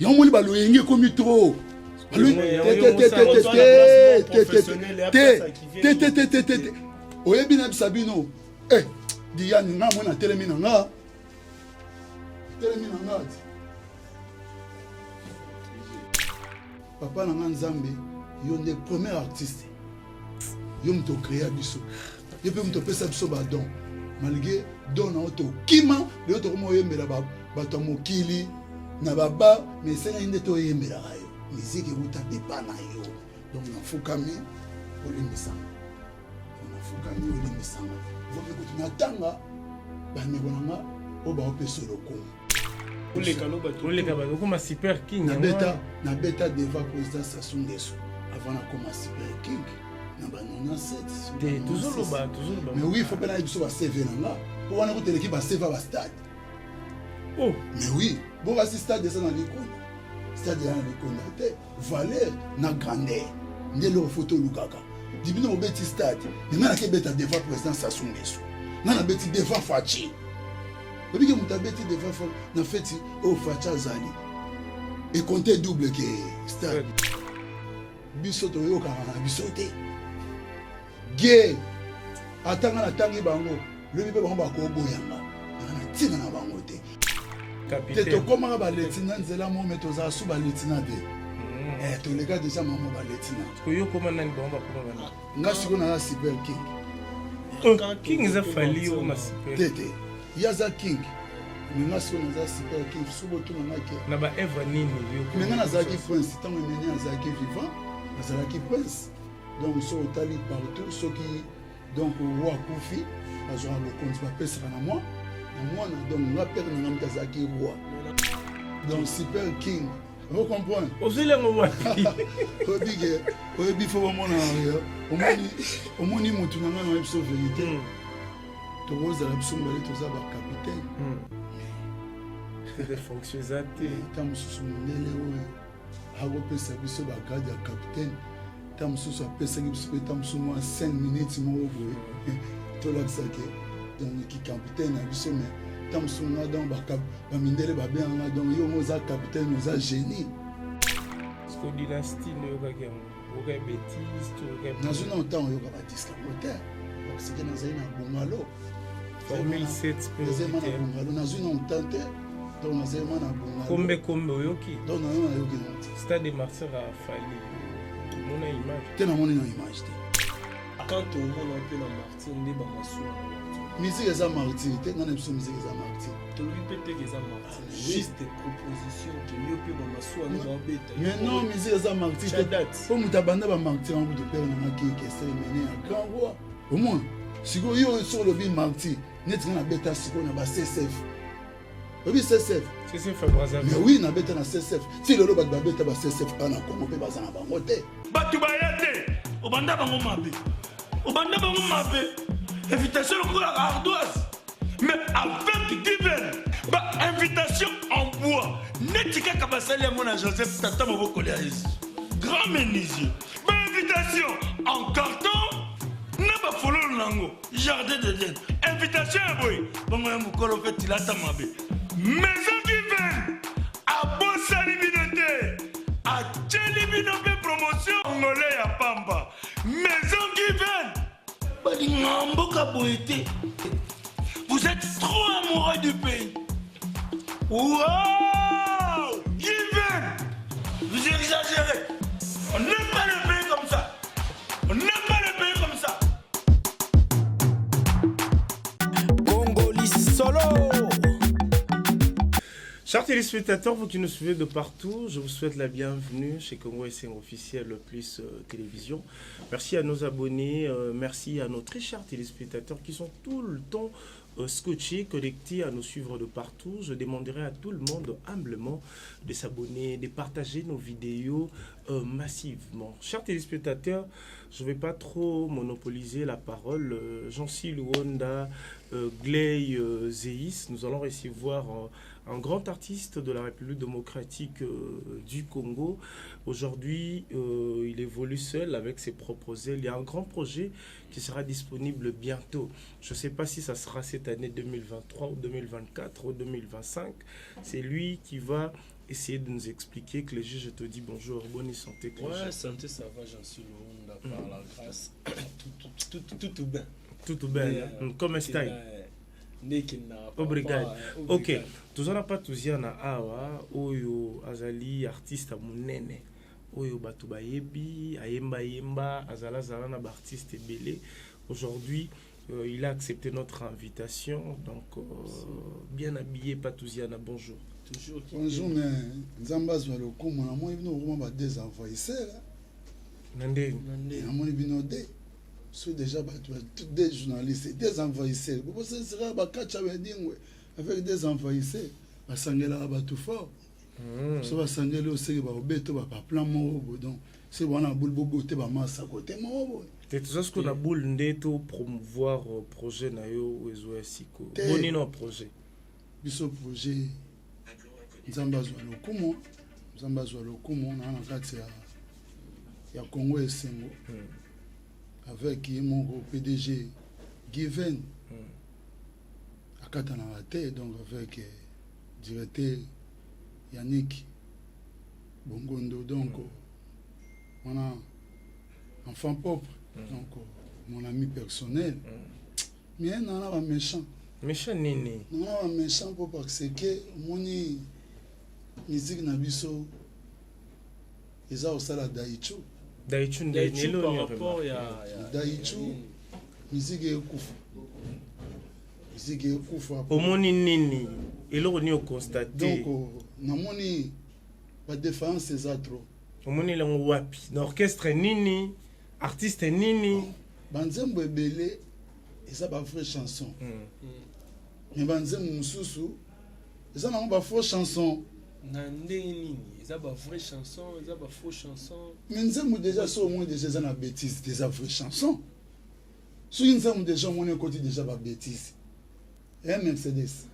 Yango moni baloyenge ekomi trop. Te, oyebi nayebisa bino eh, Diane, nga mona atelemi na nga, telemi na nga ti papa na nga Nzambe, yo nde premier artiste, yo moto ocréa biso, yo mpe moto opesa biso badon. Malgré don na yo tokima, lelo tokoma oyembela bato ya mokili na baba, mais esengaki nde toyembelaka yo. Miziki ewuta epa na yo. Donc nafukami, olimbisanga, nafukami, olimbisanga. Vomi kutu natanga bandeko na nga oyo baopesa lokumu. Oleka bato, okoma Super King. Nabeta, nabeta devant président Sassou Nguesso avant nakoma Super King na ba 97. Te, tozoloba, tozoloba. Mais oui, faut mpe nayebi biso ba CV na nga, mpo wana kuteleki ba CV ya bastade. Oh. Mais oui, bokasi stade eza na likonda, stade eza na likonda te. Valeur na grandeur nde eloko fo tolukaka. Dibino bobeti stade, me ngai nakebeta devant président Sassou Nguesso, ngai nabeti devant Fatshi. Obiki moto abeti devant na feti oyo Fatshi azali, ecompte double ke stade. Biso toyokaka na biso te ge ata nga natangi bango lobi mpe bango bakoboyanga nanga na ntina na bango te. Te, tokomaka baletina nzela mo, me tozala su baletina te. Eh, toleka deja mamo baletina. Oyokoma nani? Bango bakoma bana. Nga sikoyo naza Super King. Oh, King eza Fally, okoma Super. Te, te, ye aza King, me nga sikoyo naza Super King. So botuna nga ke na baevre nini yo? Me nga nazalaki prince ntango Emene azalaki vivant, nazalaki prince. Donc so otali partout, soki donc roi akufi, bazwaka bokonzi, bapesaka na mwa na mwana. Donc nga père na nga moto azalaki roi, donc Super King, ocomprendre? Ozweli yango wapi? Oyebi ke, oyebi, fo bamona omoni, omoni motu na ngai na biso vérité. Tokozala biso mibale, toza bacapitaine. Fonction eza te. Ta mosusu mondele oyo akopesa biso bagrade ya capitaine, ta mosusu apesaki biso mpe ta mosusu mwa 5 minutes moko boye, tolakisa ke donc kicapitaine na biso. Mais ta mosusu nga, donc bamindele babenganga, donc yo ngo oza capitaine, oza génie. Siko dynastie nde oyokaki yango, oyoka bétise to oyoka? Nazwi na ntango oyoka badiske yango te, parce que nazali na bungalo. Formule 7 mpe? Nazali ma na bungalo, nazwi na ntan te, donc nazali ma na bungalo. Kombe kombe oyoki? Donc nayo nayoki na te. Stade de Martyr a Fally, omona image? Te, namoni na image te. Quand omona mpe na Martyr nde bamasuwa na Martyr. Musique eza martyr te, ngai na biso musique eza martyr. Tolobi mpe teke eza martyr, juste proposition ke yo mpe bamasuwa nde baobeta. Mais non, musique eza martyr te, mpo moto abanda bamartyr yango kutu pere nanga keke Eselemene ya grand roi. Omona sikoyo yo soki olobi martyr, neti nga nabeta sikoyo na ba CCF, oyebi CCF? CCF ya Brazzaville. Mais oui, nabeta na CCF. Ti lelo bato babeta ba CCF awa na Congo mpe baza na bango te. Bato baya te, obanda bango mabe, obanda bango mabe, invitation lokola ardoise, mais avec Given, ba invitation en bois neti kaka basali yango na Joseph, tata mobokoli ya Yesu, grand menuisier, ba invitation en carton na bafololo nango, jardin d'Eden, invitation ya boye bongo ya mokolo mpe tilata mabe. Maison Given abosani bino te, atieli bino mpe promotion ngole ya pamba. Maison Given balingaka mboka boye te. Vous êtes trop amoureux du pays. Wow, Given, vous exagérez. On n'aime pas le pays comme ça, on n'aime pas le pays comme ça. Congoli solo. Chers téléspectateurs, vous qui nous suivez de partout, je vous souhaite la bienvenue chez Congo SN officiel plus télévision. Merci à nos abonnés, merci à nos très chers téléspectateurs qui sont tout le temps scotchés, connectés à nous suivre de partout. Je demanderai à tout le monde humblement de s'abonner, de partager nos vidéos massivement. Chers téléspectateurs, je ne vais pas trop monopoliser la parole. Jean-Cy Luonda, Gley Zeis, nous allons recevoir un grand artiste de la République démocratique du Congo. Aujourd'hui, il évolue seul avec ses propres ailes. Il y a un grand projet qui sera disponible bientôt. Je ne sais pas si ça sera cette année 2023 ou 2024 ou 2025. C'est lui qui va essayer de nous expliquer. Que les juges, je te dis bonjour, bonne santé. Ouais, santé, ça va, j'en suis le par la grâce. Tout, tout, tout, tout, tout bien. Tout, tout bien. Comme un style. Obrigado. Ok, toza na Patuziana awa, oyo azali artiste monene, oyo bato bayebi, ayemba yemba, azala zala na baartiste ebele. Aujourd'hui, il a accepté notre invitation, donc bien habillé. Patouziana, bonjour. Toujours. Bonjour, mais Nzambe azwa lokumu. Namoni bino okoma ba des envahisseurs. Na ndeni? Namoni bino de so déjà bato, des journalistes, des envahisseurs. Bobosesika bakatya bedingwe avec des envahisseurs, basangelaka bato fort. So basangeli, oseki bakobeto baplan moko boye. Donc se wana bulu bobote bamasako te moko boye. Te, toza sikoyo na boule nde to promouvoir projet na yo oyo ezoya sikoyo. Boni na projet? Biso projet, Nzambe azwa lokumu, Nzambe azwa lokumu. Naa na kati ya Congo Esengo avec ye moko PDG Given, akatanaka te. Donc avec directeur Yannick Bongondo, donc wana enfant propre, donc mon ami personnel. Mais nana baméchant. Méchant nini? Nana baméchant mpo parce que omoni musique na biso eza kosala daichu. Daichu nde? Par rapport ya Daichu, musique ekufa, musique ekufa. Omoni nini? Eloko nini oconstate? Donc namoni badéfaillance eza trop. Omoni elango wapi? Na orchestre nini? Artiste nini? Banzembo ebele eza bavrai chanson, mais banzembo mosusu eza nango bafaux chanson. Na ndenge nini eza bavrai chanson, eza bafaux chanson? Mais nzembo déjà, so omoni déjà eza na bêtise te, eza vraie chanson. Soki nzembo déjà omoni ekoti déjà babêtise, e Mercedes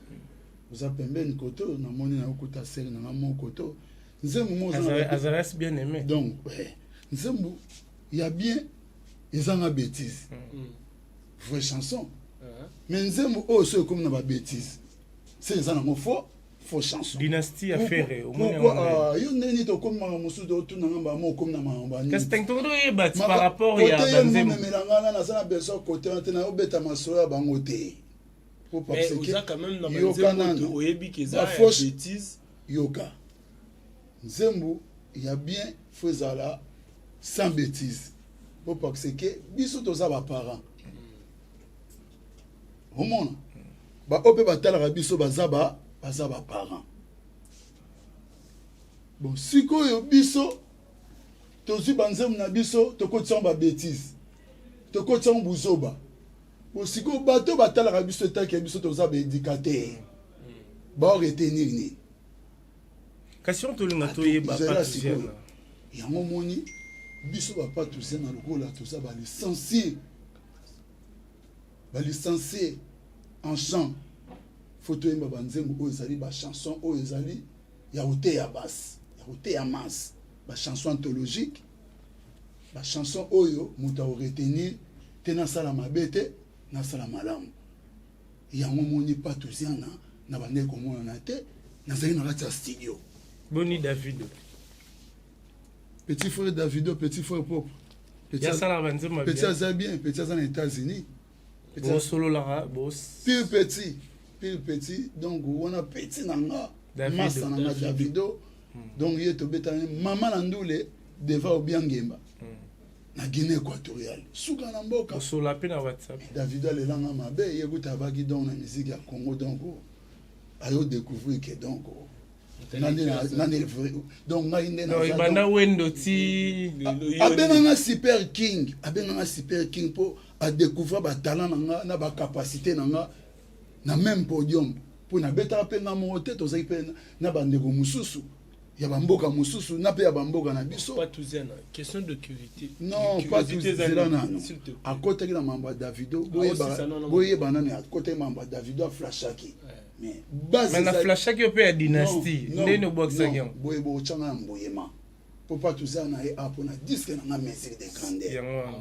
oza pembeni koto, namoni nayokuta sere nanga moko to nzembo mo azalasi bien aimé. Donc nzembo ya bien ezanga bêtise, vraie chanson. Mais nzembo oyo so ekomi na babêtise, se eza nango faux chanson. Dynastie affaire. Pourquoi yo ndenge nini tokomi makambo mosusu, totunanga mbamo, okomi na makambo? Kasi toyeba par rapport ya banzembo. Memelanga nga naza na besoin kote wana te, nayobeta masolo ya bango te. Po parce que yoka nano. Oyebi ke eza bêtise. Yoka, nzembo ya bien faut ezala sans bêtise, po parce que biso toza baparent. Omona baoyo mpe batalaka biso, baza baparent. Bon, sikoyo biso tozwi banzembo na biso, tokotisa yango babêtise, tokotisa yango buzoba. Bon, sikoyo bato batalaka biso, etaki ya biso, toza baéducateur, baoretenir nini? Kasi on tolinga toyeba. Sikoyo yango moni biso bapatusiana lokola toza balicencié, balicencié en chant, faut toyemba banzembo oyo ezali bachanson oyo ezali ya koteya basi, ya koteya masse, bachanson anthologique, bachanson oyo moto akoretenir te: nasala mabe te, nasala malamu. Yango moni Patuziana na bandeki komonana te, nazali na kati ya studio. Boni Davido? Petit frère Davido, petit frère propre. Yasalaka banzembo. Petit aza bien, petit aza na États-Unis. Bosololaka? Pire petit, pire petit. Donc wana petit na nga, masa na nga Davido. Donc ye tobetani mama na ndule devant Obiangemba na Guinée équatoriale, suka na mboka. Osola mpe na WhatsApp? Davido alelanga mabe. Ye kuta abaki donc na musique ya Congo, donc ayo découvrir ke donc nande, donc ngai nde. Ebanda wendo ti. Abenganga Super King, abenganga Super King mpo adécouvrir batalent na nga na bacapacité na nga na même podium, mpo nabetaka mpe nga moko te, tozalaki mpe na bandeko mosusu ya bamboka mosusu na mpe ya bamboka na biso. Question de curiosité. Non, pas zela nano. Akotaki na mambo ya Davido, boyeba nano, akotaki mambo ya Davido, aflashaki. Mais base na flashaki yo mpe ya Dynastie, ndeni obwakisaki yango? Boye botyanga na mboyema, mpo pa toza na ye a mpona disque na nga Mesure de Grandeur. Yango wana.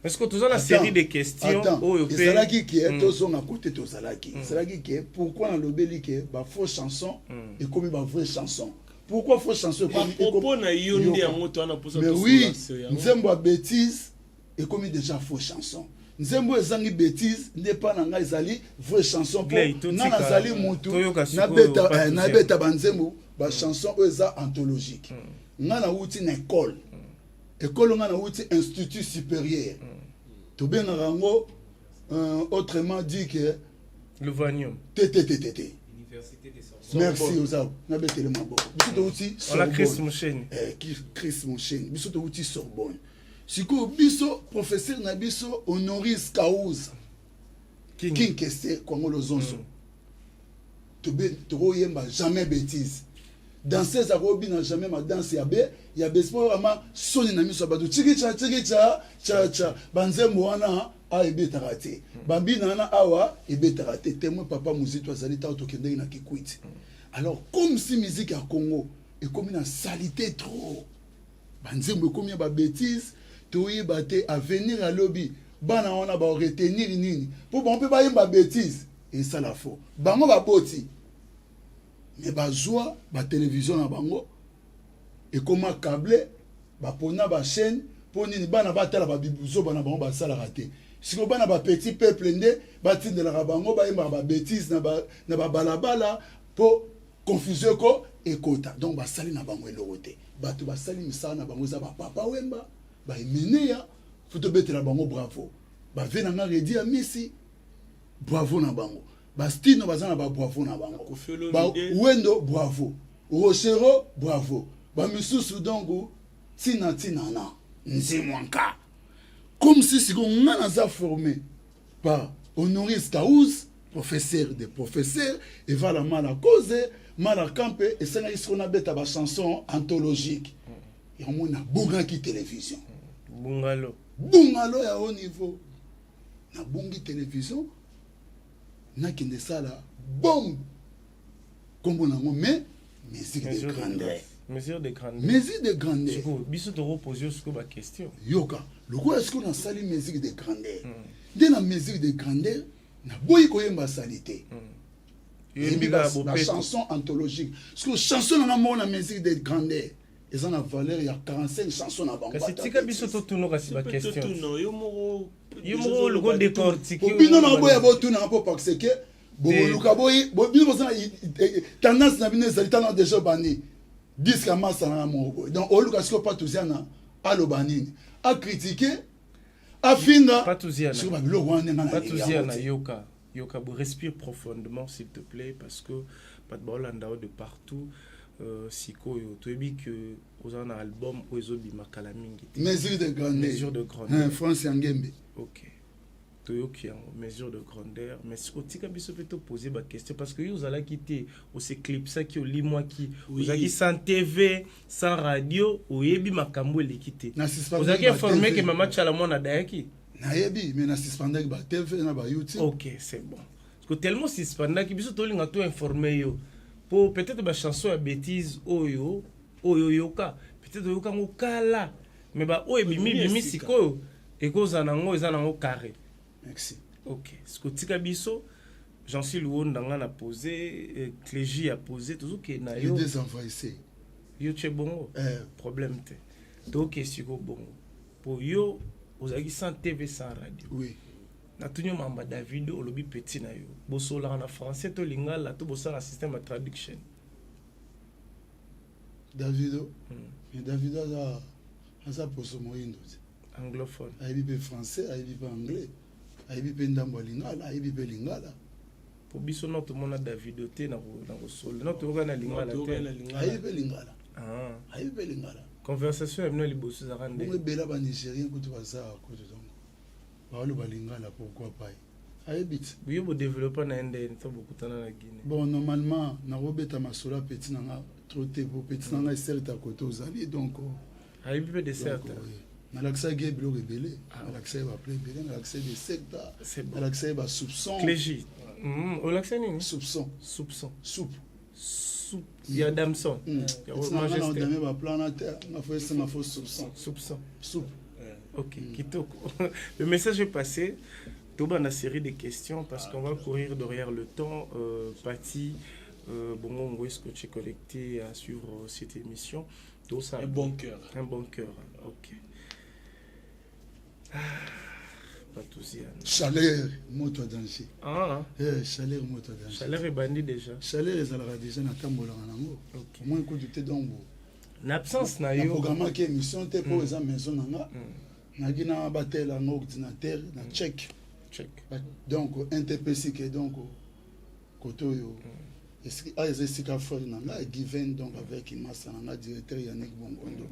Est-ce que toza na série de questions oyo mpe ezalaki ke tozonga kote tozalaki? Ezalaki ke pourquoi nalobeli ke bafaux chanson ekomi bavrai chanson. Pourquoi fausse chanson ekomi? Bapropos na yo nde yango to wana mposa. Mais oui, nzembo ya bêtise ekomi déjà fausse chanson. Nzembo ezangi bêtise nde epa na ngai ezali vraie chanson, mpo nga nazali mutu nabeta, nabeta banzembo, bachanson oyo eza anthologique. Nga nauti na école, école nga nauti institut supérieur, tobengaka yango autrement dit que Lovanium. Te, te, te, te, te. Merci, oza nabetele maboko. Biso touti Sorbonne, Chris Mosheni. Biso touti Sorbonne. Sikoyo biso, professeur na biso honoris causa King Kester Kwango Lozonso. Tokoyemba jamais bêtise. Danseuse akobina jamais ma danse ya be ya be mpo vraiment soni na miso ya bato. Tikicha tikicha cha cha, banzembo wana awa ebetaka te, bambina wana awa ebetaka te. Témoin papa Muzito azali ntango tokendeki na Kikwiti. Alors, comme si musique ya Congo ekomi na salité trop, banzembo ekomi ya babêtise, toyeba te avenir alobi bana wana baretenir nini, mpo bango mpe bayemba bêtise esala fo bango baboti. Me bazwa batelevizio na bango ekoma câble, bapona bachaîne mpo nini? Bana batala babizoba na bango basalaka te. Sikoyo bana bapetit peuple nde batindelaka bango bayembaka babêtise na babalabala mpo confusion eko ekota. Donc basali na bango eloko te. Bato basali misala na bango eza bapapa Wemba, baemeneya. Fo tobetela bango bravo. Bave na nga Redi ya Misi, bravo na bango. Bastino baza na babravo na bango, Wendo bravo, Rochero bravo, bamisusu. Donc ntina ntina na nzimwanka, comme si sikoyo nga naza formé par honoris causa, professeur de professeur evala mala cause mala kampe. Esengaki sikoyo nabeta bachanson anthologique. Yango nabungaki télévision. Bungalo. Bungalo ya haut niveau. Nabungi télévision, nakende sala bombe, nkombo nango mais musique de grandeur. Mesure de grandeur. Mesure de grandeur. Biso tokopose yo sikoyo baquestion. Yoka, lokola sikoyo nasali musique de grandeur, nde na musique de grandeur naboyi koyemba sali te. Yembi bachanson anthologique. Sikoyo chanson nanga moko na musique de grandeur eza na valeur ya 45 chanson na bango. Kasi tika biso totuna kasi baquestion. Yo moko. Yo moko loko décortique. Bino na boya botunaka mpo parce que boluka boyi. Bino boza na tendance na bino ezali tana déjà bandi disque ya masa nanga moko boye. Donc oluka sikoyo pa toziana aloba nini, acritique, afinga sikoyo babiloko wana ndenge. Na yoka, yoka, respire profondément, s'il te plaît, parce que bato baolanda yo de partout. Sikoyo toyebi ke oza na album oyo ezobima kala mingi te. Mesure de grandeur. Mesure de grandeur. France ya Ngembe. Ok, toyoki yango, mesure de grandeur. Mais otika biso mpe topose baquestion, parce que yo ozalaki te, oseclipsaki, olimwaki, ozalaki sans TV, sans radio, oyebi makambo eleki te. Ozalaki informé ke mama Tshala Mwana adayaki? Nayebi, mais nasuspendaki ba TV na ba YouTube. Ok, c'est bon, parce que tellement suspendaki, biso tolinga to informe yo po peut-être bachanson ya bêtise oyo oyoka, peut-être oyoka yango kala, mais baoyo ebimi bimi sikoyo ekozala nango, eza nango carré. Merci. Ok, siko tika biso Jancy Luonda, nga na posé, Clégie a posé, tozokende na yo. Les deux envahisseurs. Yo tie bongo. Eh. Problème te, toke siko bongo po yo ozalaki sans TV, sans radio. Oui. Natuni yo mamba Davido, olobi petit na yo. Bosolaka na français to lingala to bosala système ya traduction? Davido? Mais Davido aza poso moyindo te. Anglophone. Ayebi mpe français, ayebi mpe anglais, ayebi mpe ndambo ya lingala, ayebi mpe lingala. Po biso no tomona Davido te na kosola, no toyoka na lingala te. Ayebi mpe lingala, ayebi mpe lingala. Conversation ya bino ya liboso ezalaka nde? Bongo ebela banigérien kutu baza kutu, donc baoloba lingala, pourquoi pas ayebi ti? Yo bodéveloppe na ye ndeni to bokutana na Guinée? Bon, normalement nakobeta masolo ya petit na nga trop te, po petit na nga eserte ya kote ozali, donc Ayebi mpe dessert? Nalakisaki ye biloko ebele, nalakisa ye baplats ebele, nalakisa ye desecta, nalakisa ye basoupçon. Clégie, olakisa nini? Soupçon. Soupçon. Soupe. Soupe ya damson. Majesté baplat na te, nga fo esenga fo soupçon. Soupçon. Soupe. Ok, kitoko. Le message est passé. Toba na série de questions parce qu'on va courir derrière le temps. Patty. Bongongo, est-ce que tu es connecté à suivre cette émission? Tout ça. Un bon cœur. Un bon cœur, ok. Ah, Patouziana. Chaleur moto ya danger. Ah, Eh, chaleur moto ya danger. Chaleur ebandi déjà. Chaleur ezalaka déjà, natambolaka nango. Moi kutu te, donc Na absence na yo. Naprogramaki émission te mpo eza maison na nga. Nayaki na batela yango ordinateur na check. Check. Donc ntpc ke, donc kote oyo eza esika frère na nga Given, donc avec masa na nga directeur Yannick Bongondo.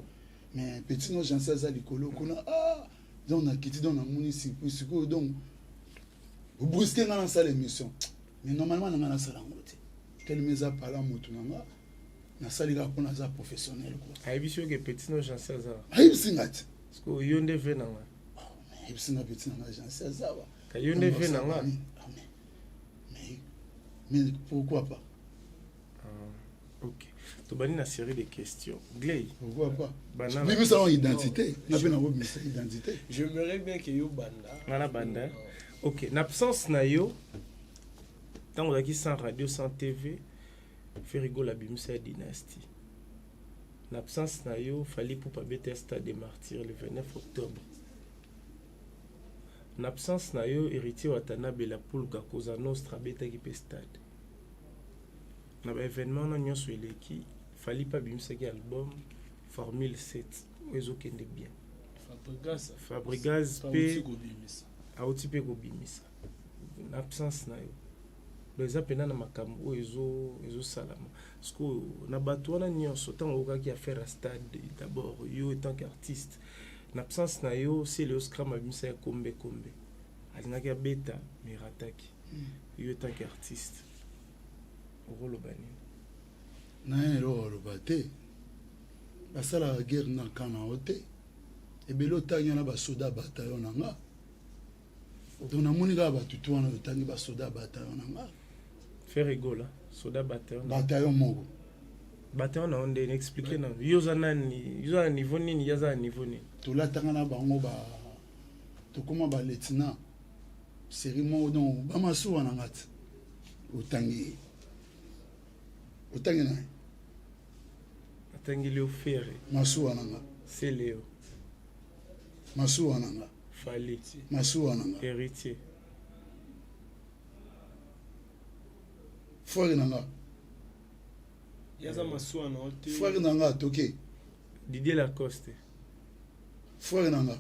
Mais petit no Jansi aza likolo kuna. Ah, donc nakiti, donc namoni surprise sikoyo. Donc brusque nga nasala émission, mais normalement na nga nasala yango te, telema eza pala motu na nga, nasali kaka mpo naza professionnel quoi. Ayebisi yo ke petit no Jansi aza? Ayebisi nga te. Parce que yo nde ve na nga. Ayebisi nga petit na nga Jansi aza wa. Ka yo nde ve na nga. Ah, mais pourquoi pas? Ah, ok, tobandi na série de questions, Gley. Pourquoi pas? Banana. Bimisa ngo identité nga mpe nakobimisa identité. J'aimerais bien que yo banda. Nga na banda? Ok. Na absence na yo, ntango ozalaki sans radio, sans TV, Ferre Gola abimisa ya Dynastie. Na absence na yo, Fally Ipupa abeta Stade des Martyrs le 29 octobre. Na absence na yo, Héritier Watanabe, La Pulga, Cosa Nostra abetaki mpe stade. Na baévénement wana nyonso eleki, Fally mpe abimisaki album Formule 7 oyo ezokende bien. Fabregas. Fabregas auti mpe kobimisa. Auti mpe kobimisa na absence na yo. Donc eza mpena na makambo oyo ezosalama sikoyo na bato wana nyonso. Ntango okokaki affaire ya stade d'abord, yo en tant qu'artiste, na absence na yo, Celeo Scram abimisa ya Kombe Kombe, alingaki abeta mais rataki. Yo en tant qu'artiste, okoloba nini? Na ye eloko aloba te. Basalaka guerre na kan na yo te. Ebele otangi wana, basoda bataillon na nga. Donc namoni kaka batutu wana otangi, basoda bataillon na nga. Ferre Gola soda bataillon? Bataillon moko. Bataillon na yo ndeni? Explique na yo. Oza nani? Yo oza na niveau nini? Ye aza na niveau nini? Tolatanga na bango ba tokóma balieutenant série moko. Donc bamasuwa na nga ti otangi ye, otangi na ye. Atangeli yo Ferre. Masuwa na nga. Celeo. Masuwa na nga. Fally. Masuwa na nga. Héritier. Frère na nga. Yaza masuwa na yo te. Frère na nga, toke. Didier Lacoste. Frère na nga.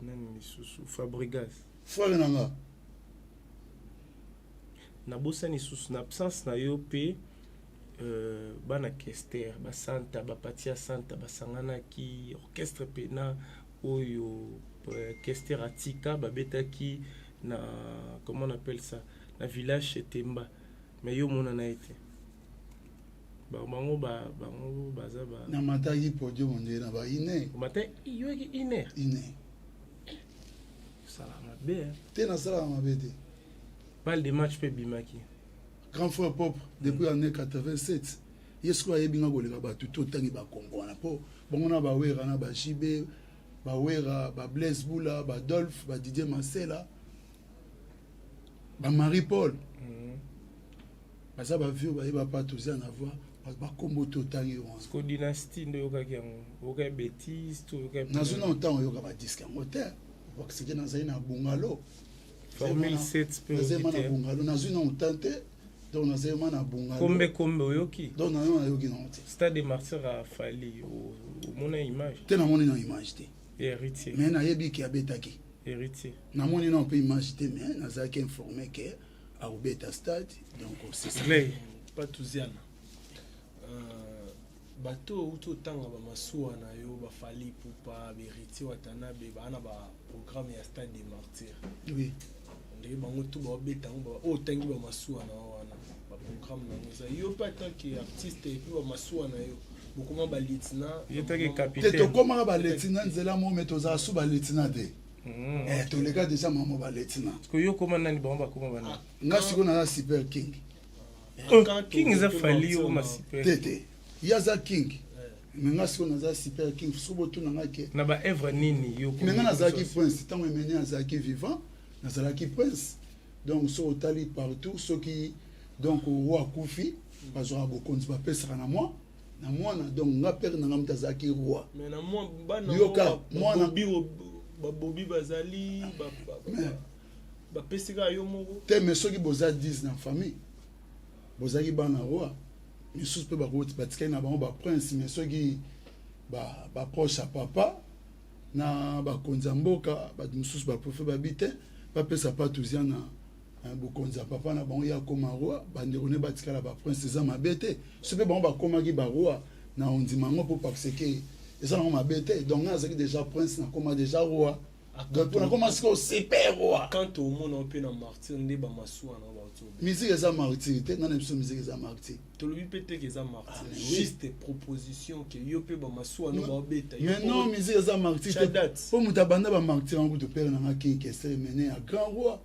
Nani lisusu? Fabregas. Frère na nga. Nabosani lisusu, na absence na yo mpe, bana Kester basanta bapati ya Santa basanganaki orchestre pena oyo Kester atika, babetaki na, comment on appelle ça, na village Temba, mais yo omonana ye te. Bango bango baza ba Namataki podium nde na ba ine. Omata yoki ine? Ine. Osala mabe. Te, nasalaka mabe te. Balle de match mpe ebimaki. Grand frère propre depuis année 87. Ye sikoyo ayebi nga koleka bato to otangi bakombo wana, mpo bango na bawera na bajibe, bawera, bablaise bula, badolphe, badidier masela, bamarie paul. Baza bavieux, bayeba pa toza na voi bakombo to otangi wana. Parce que Dynastie nde oyokaki yango, oyokaki bêtise to oyokaki? Nazwi na ntango oyoka badisque yango te, parce que nazali na bungalo. Formule 7 mpe? Nazali ma oyoki na te? Bungalo nazwi na ntan te, donc nazali ma na bungalo. Kombe Kombe oyoki? Donc nayo nayoki nango te. Stade des Martyrs a Fally, omona image? Te, namoni na image te. Héritier? Mais nayebi ke abetaki. Héritier? Namoni na mpe image te, mais nazalaki informé ke akobeta stade, donc c'est ça. Gley. Patuziana, bato outi otanga, bamasuwa na yo, baFally Ipupa, baHéritier Watanabe, baa na baprogramme ya Stade des Martyrs. Oui. Ndenge bango tu baobeta yango, oyo otangi, bamasuwa na yo wana, baprogramme nango eza. Yo mpe en tant que artiste et puis bamasuwa na yo, bokoma balieutenant? Ye taki Te. Capitaine. Tokomaka balieutenant nzela moko, mais tozala su balieutenant te. Eh, toleka déjà mamo balieutenant. Parce que yo okoma nani, bango bakoma banani? Nga sikoyo naza super king. Oh, king eza Fally, okoma super? Te te, ye aza king, mais nga sikoyo naza super king. So botuna nga ke Na baœuvre nini yo? Mais nga nazalaki prince ntango Emene azalaki vivant, nazalaki prince. Donc so otali partout, soki Donc roi akufi, bazwaka bokonzi, bapesaka na mwa na mwana. Donc nga, père na nga moto azalaki roi. Mais na mwa bana Yoka, mwana babobi bazali bapesi kaka yo moko. Te, mais soki boza 10 na famille, bozalaki bana roi, misusu mpe bakoti, batikali na bango baprince. Mais soki baproche ya papa na bakonzi ya mboka, bato mosusu baprofe babi te, bapesa Patouzian na bokonzi ya papa na bango, ye akóma roi, bandeko ne batikala baprince. Eza mabe te. So mpe bango bakomaki baroi na ondima yango, mpo parce que eza nango mabe te. Donc ngai azalaki déjà prince, nakóma déjà roi. Donc mpo nakóma sikoyo super roi. Quand omona mpe na martyr nde bamasuwa na bato. Musique eza martyr te. Ngai na biso, musique eza martyr. Tolobi mpe teke eza martyr, juste proposition ke yo mpe bamasuwa no baobeta. Mais non, musique eza martyr te, mpo moto abanda bamartyr yango kutu père nanga King Kester Mene ya grand roi.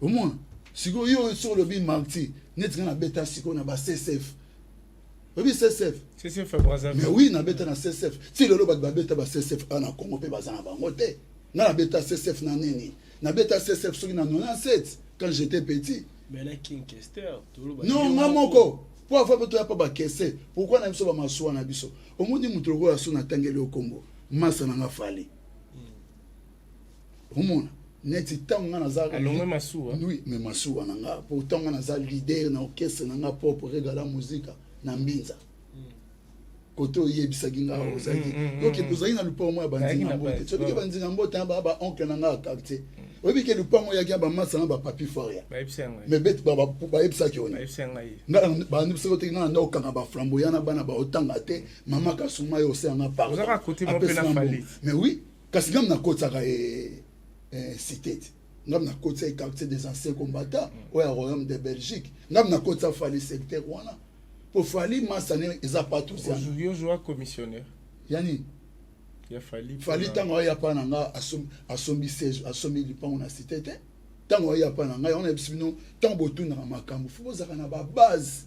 Omona sikoyo, yo soki olobi martyr, neti ngai nabeta sikoyo na ba CCF. Oyebi CCF? CCF ya Brazzaville. Mais oui, nabeta na CCF. Ti lelo bato babeta ba CCF awa na Congo mpe baza na bango te. Ngai nabeta CCF na nini? Nabeta CCF soki na 97, quand j'étais petit. Mais na King Kester? Non, nga moko, po afa mpe toya mpa bakese. Pourquoi na biso bamasuwa na biso? Omoni moto lokola so natangeli yo kombo masa na nga Fally, omona neti ntango nga naza Alongwe masuwa. Oui, mais masuwa na nga, po ntango nga naza leader na orchestre na nga propre, Regala Muzika na Mbinza, kote oyebisaki nga, ozalaki ok, tozalaki na lupango moko ya Bandinga Mbote. Soki Bandinga Mbote na ba oncle na nga ya quartier, oyebi ke lupango oyaki ya bamasa na bapapi Faria. Mais bayebisaki oni bandebisaki oteki nga na nda okanga baflambo ya na bana baotanga te. Mama Kasuma, yo oseyanga pardon. Mais oui, kasi ngam nakotisaka cité te. Ngam nakotisa quartier des Anciens Combattants oyo ya Royaume de Belgique. Ngam nakotisa Fally secteur wana, po Fally masane eza partout. Yo joa commissionnaire. Yani. Ya Fally. Fally, ntango aya pa na nga, asombi siège, asombi lipango na cité te. Ntango aya pa na ngai, wana yebisi bino, ntango botunaka makambo, fo bozalaka na babase.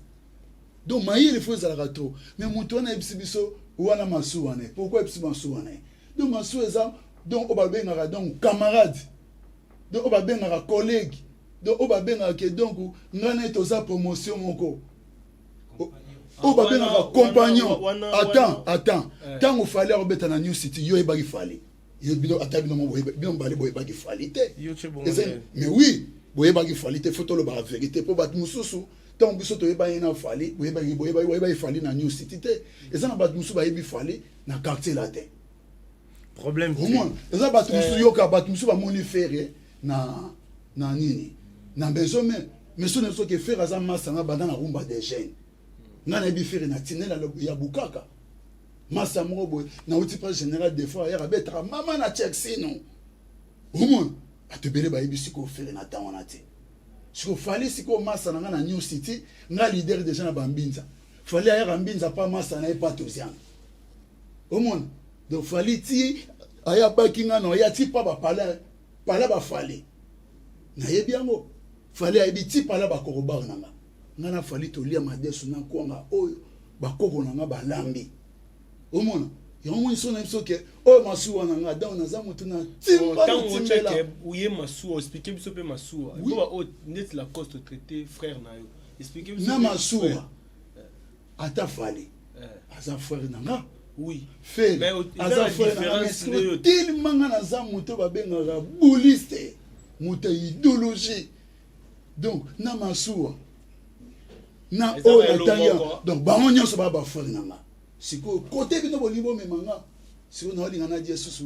Donc mayele fo ezalaka trop. Mais moto wana ayebisi biso wana masuwa na ye. Pourquoi ayebisi masuwa na ye? Donc masuwa eza, donc oyo babengaka donc camarade, donc oyo babengaka collègue, donc oyo babengaka ke donc ngai na ye toza promotion moko, oyo babengaka compagnon. Attends, attends, ntango Fally akobeta na New City, yo oyebaki Fally? Bino, ata bino, bino mibale boyebaki Fally te. Mais oui, boyebaki Fally te. Fo tolobaka vérité, mpo bato mosusu, ntango biso toyebani na Fally, boyebaki Fally na New City te. Eza na bato mosusu bayebi Fally na Quartier Latin. Problème. Omona, eza bato mosusu, yoka, bato mosusu bamoni Ferre na nini, na Maison Mère. Mais so na soki Ferre aza masa nga banda na Rumba des Jeunes. Nga nayebi Ferre na tinela ya Bukaka, masa moko boye nauti pa général. Des fois ayaka, abetaka mama na Chexino. Omona, bato ebele bayebi sikoyo Ferre na ntango wana te. Sikoyo Fally, sikoyo masa na nga na New City, nga leader déjà na Bambinza, Fally ayaka Mbinza pa masa na ye pa Toziana. Omona, donc Fally ti aya baki nga na oya ti pa bapala pala baFally, nayebi yango. Fally ayebi ti pala bakorobar na nga. Nga na Fally tolia madesu na kwanga oyo bakoko na nga balambi. Omona yango, moni so na biso ke oyo masuwa na nga. Donc naza motu na timba na timbela. Oye masuwa, explique biso mpe masuwa oyo neti Lacoste traité frère na yo, explique biso. Na masuwa, ata Fally aza frère na nga. Ferre aza frère na nga. Mais tellement nga naza moto babengaka bouliste, moto ya idéologie, donc na masuwa na oyo natangi, donc bango nyonso baa bafrère na nga. Sikoyo kote bino bolingi bomema nga, sikoyo naolinga nadia susu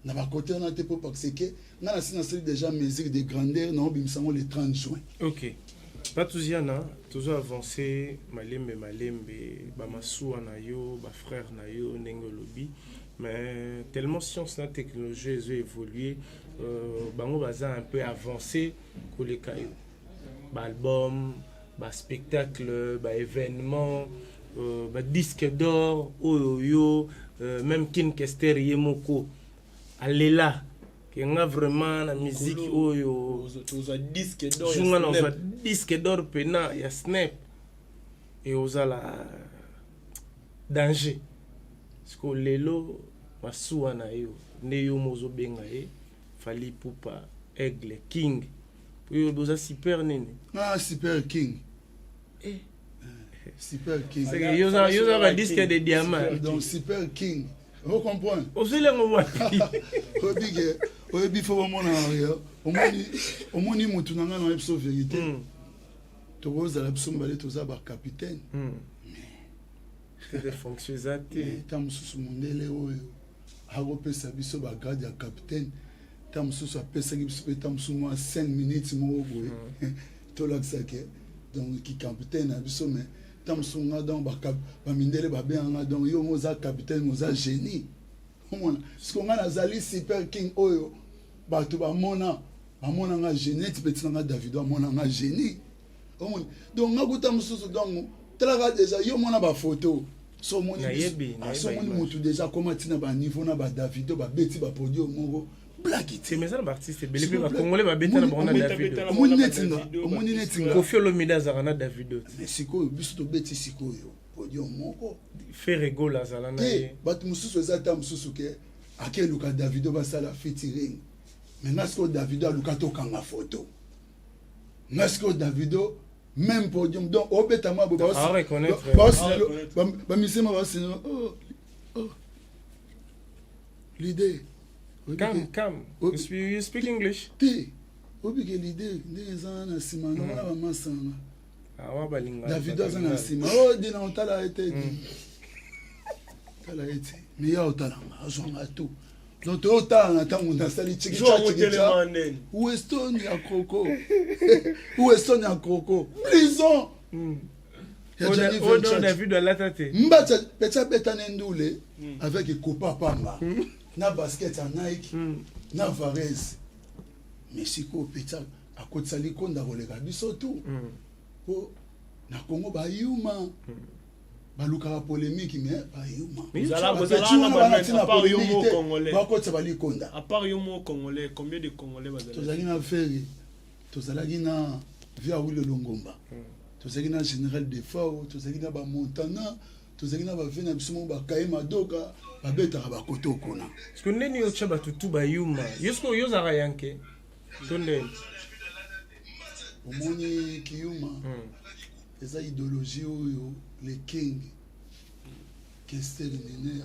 na bakote wana te, mpo parce que nga nasi nasali déjà mesure de grandeur, naobimisa yango le 30 juin. Ok, Patouziana, tozo avance malembe malembe. Bamasuwa na yo, bafrère na yo, ndenge olobi, mais tellement science na technologie ezo évoluer, bango baza un peu avancé koleka yo. Baalbum, baspectacle, baévénement, badisque d'or oyo yo, même King Kester ye moko alela ke nga vraiment na musique oyo tozwa disque d'or. Junga na ozwa disque d'or pena ya SNEP e ozala danger. Sikoyo lelo masuwa na yo nde yo mo ozobenga ye Fally Ipupa Aigle King. Oyo boza super nini? Ah, super king. Eh. Super king. C'est que yo za yo za ba disque de diamant. Donc super king. Vous comprenez? Ozeli yango wapi? Oyebi ke oyebi fo bamona yo. Omoni omoni mutu na ngai na biso vérité. Tokozala biso mibale toza ba capitaine. Mais des fonctions eza te. Ta mosusu mondele oyo akopesa biso ba grade ya capitaine. Ta mosusu apesaki biso mpe ta mosusu mwa 5 minutes moko boye. Tolakisa ke donc ki capitaine na biso, mais ta mosusu nga donc bamindele babenganga, donc yo mo oza capitaine, oza génie. Omona siko nga nazali super king oyo bato bamona bamona nga génie neti petit na nga Davido amona nga génie. Omoni, donc nga kuta mosusu, donc talaka déjà yo mona bafoto so omoni so omoni motu déjà akoma ntina baniveau na baDavido babeti bapodio moko blaki te. Mais eza na baartiste ebele mpe bacongolais babeta na bango na Davido. Omoni neti nga, omoni neti nga. Koffi Olomide azalaka na Davido. Mais sikoyo biso tobeti sikoyo podium moko. Ferre Gola azala na ye. Bato mosusu eza ta mosusu ke akeluka Davido basala featuring, mais nga sikoyo Davido aluka tokanga photo, nga sikoyo Davido même podium, donc obeta mwa boye bamisema basina, oh, oh. L'idée. Come, come. You speak English? Te, obike l'idée ndenge eza na nsima na wana bamasanga. Awa balinga. Davido aza na nsima o dina otala ye te, tala ye te, mais ya otalanga azwanga tout. Donc toyotala na ntango nasali chikicha Weston ya croco, Weston ya croco blison ya Davido alata te. Mbata peti abeta ne ndule avec ekopa pamba na basket ya Nike na Varese. Mais sikoyo peti akotisa likonda koleka biso tu po na Congo bayuma balukaka polémique, mais bayuma bakotisa balikonda. À part yo moko congolais, combien de Congolais bazali? Tozalaki na Ferre, tozalaki na via Wilo Longomba, tozalaki na Général Defao, tozalaki na baMontana, tozalaki na bave na biso moko bakaye madoka babetaka bakoto kuna. Parce que ndeni otya bato tu bayuma, yo sikoyo yo ozalaka yanke to ndeni? Omoni kiyuma eza idéologie oyo le king Kester Nene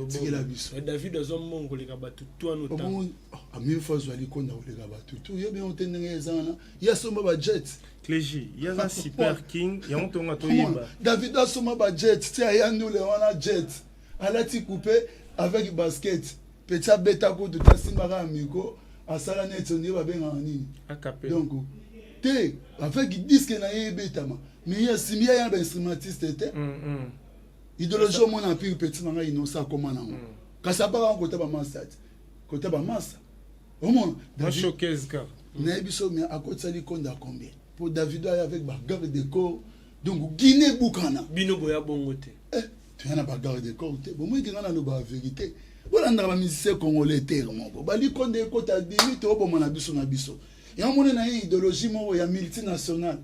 tikela biso. David azwa mbongo koleka bato tu wana otanga. Mille fois azwa likonda koleka bato tu. Yebi yango te ndenge eza wana, ye asomba bajet. Clégie, ye aza super king, yango tonga toyeba. David asomba bajet ti aya ndule wana, jet alati coupe avec basket, petit abeta kutu te, asimbaka ya micro, asala neti ondire babengaka nini donc te avec disque na ye ebetama, mais ye asimbi ye aya na bainstrumentiste te. Idéologie omona pire petit na ngai Innocent akoma nango, kasi abaka kota bamasa te, kota bamasa omona nayebi so, mais akotisa likonda combien po Davido aya avec bagarde de corps, donc Guinée ebukana. Bino boya bongo te. Toya na bagarde de corps te. Bomoyiki ngai nalobaka vérité, bolandaka bamusicien congolais terre moko balikonda ekota dimi tooboma na biso na biso. Yango moni na ye idéologie moko ya multinationale,